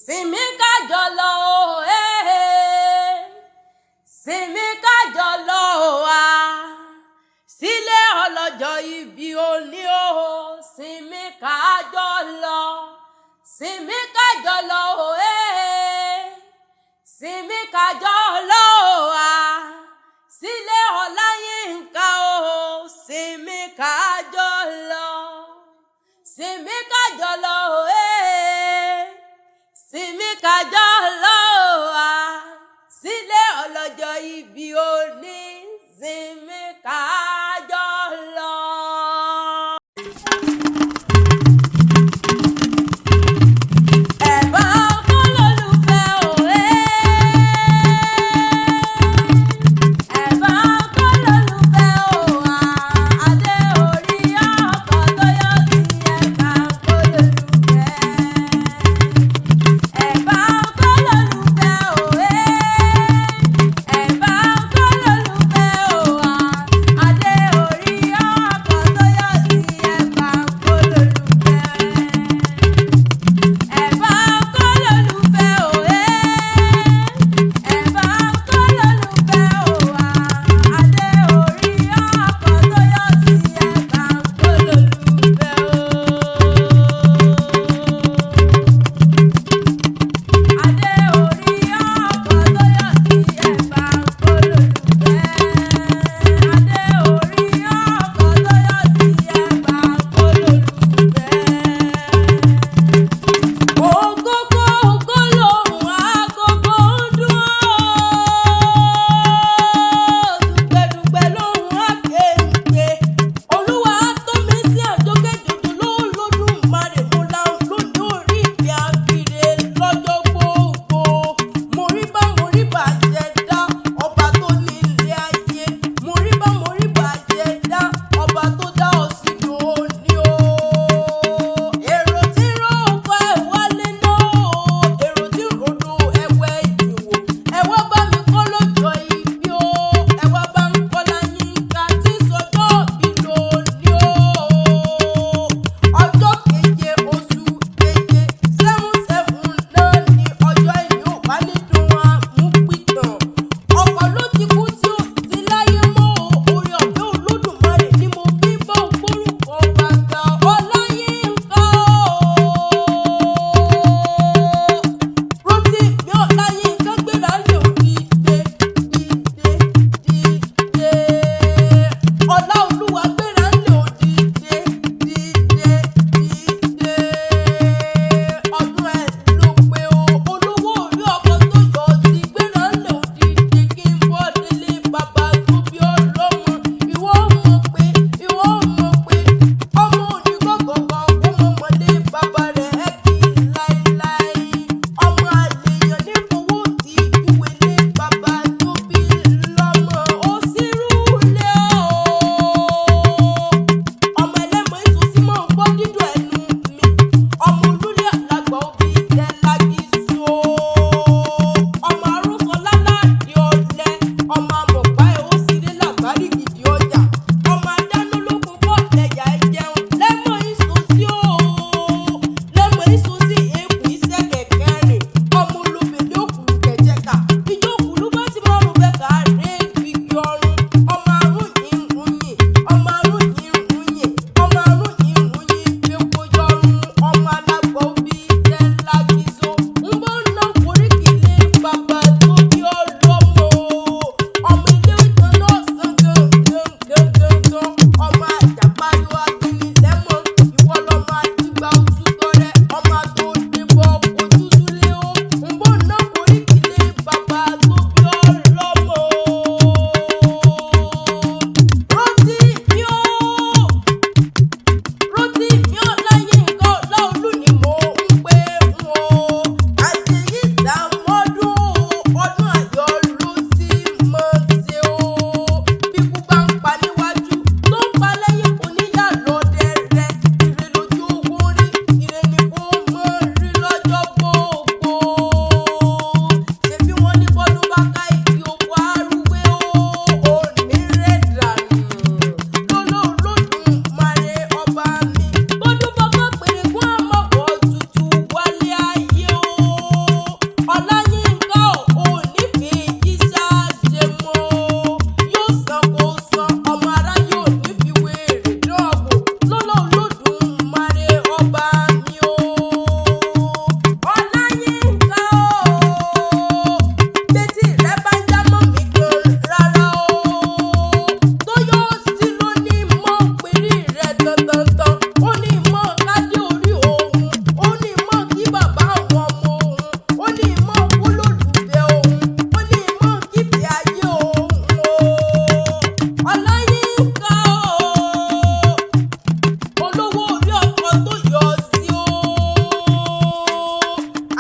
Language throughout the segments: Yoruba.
Sinmi kájọ lọ o, eh. Sinmi kájọ lọ o wa. Sílé ọlọ́jọ́ ibi òní o, sinmi kájọ lọ. Sinmi kájọ lọ o, eh. Sinmi kájọ lọ o wa. Sílé Ọláyínká o, sinmi kájọ lọ. Sinmi kájọ lọ o, eh. Sinmi kájọ lọ o wa. Sílé ọlọ́jọ́ ibi òní, sinmi kájọ lọ. Ẹ̀bá kọ́lọ́lùfẹ́ o, eh. Ẹ̀bá kọ́lọ́lùfẹ́ o, adé orí ọkọ̀ tó yọ sí ẹ̀bá kọ́lọ́lùfẹ́. Ẹ̀bá.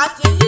Àṣeyí.